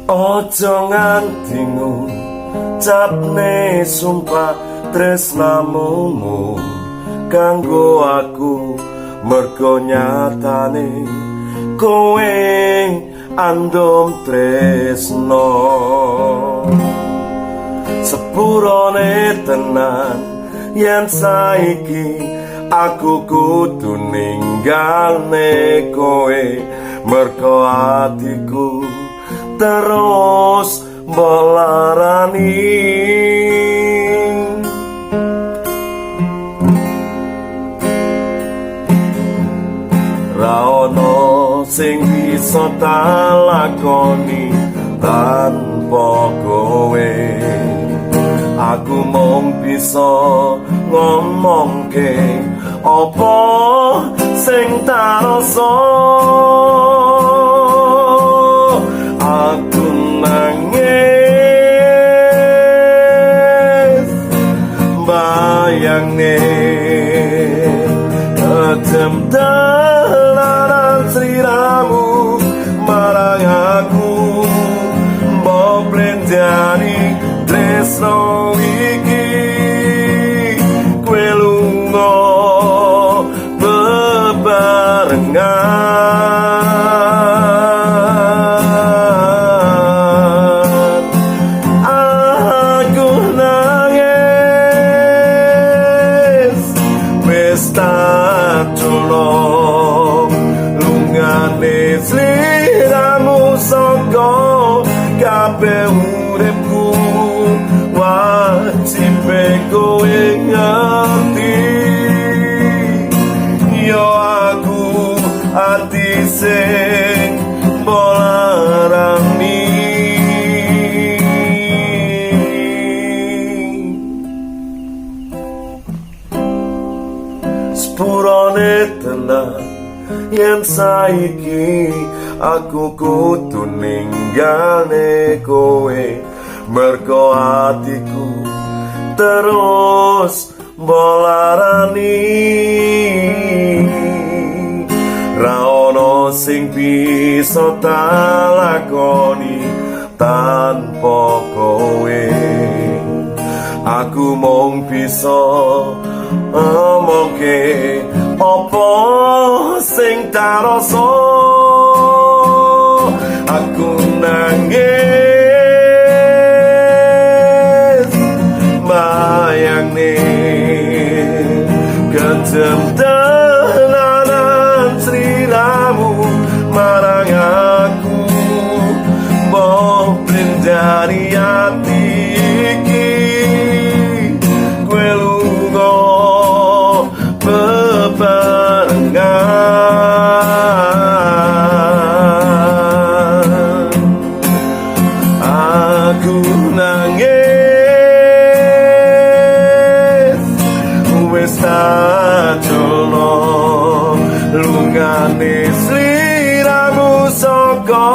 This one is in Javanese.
Ojo nganti ngucapne sumpah tresnamu mung kanggo aku, mergo nyatane kowe andum tresno. Sepurone tenan yen saiki aku kudu ninggalne kowe, mergo atiku terus melarani. Ra ono sing bisa tak lakoni tanpa kowe, aku mung bisa ngomongke apa sing tak rasa. Aku nangis bayangne kejem telanan sliramu marang aku, mbok blendani tresno iki kowe lunga bebarengan. Aku nangis wis tak culno lungane sliramu saka kabeh uripku, wajibe kowe ngerti yo aku ati sing bolarani. Sepurone tenan yen saiki aku kudu ninggalne kowe, mergo atiku terus bolarani. Ra ono sing bisa tak lakoni tanpa kowe, aku mung bisa omongke apa sing tak rasa. Aku nangis bayangne kejem tenanan sliramu marang aku, mbok blendani ati iki kowe lunga bebarengan. Aku nangis wis tak culno lungane sliramu saka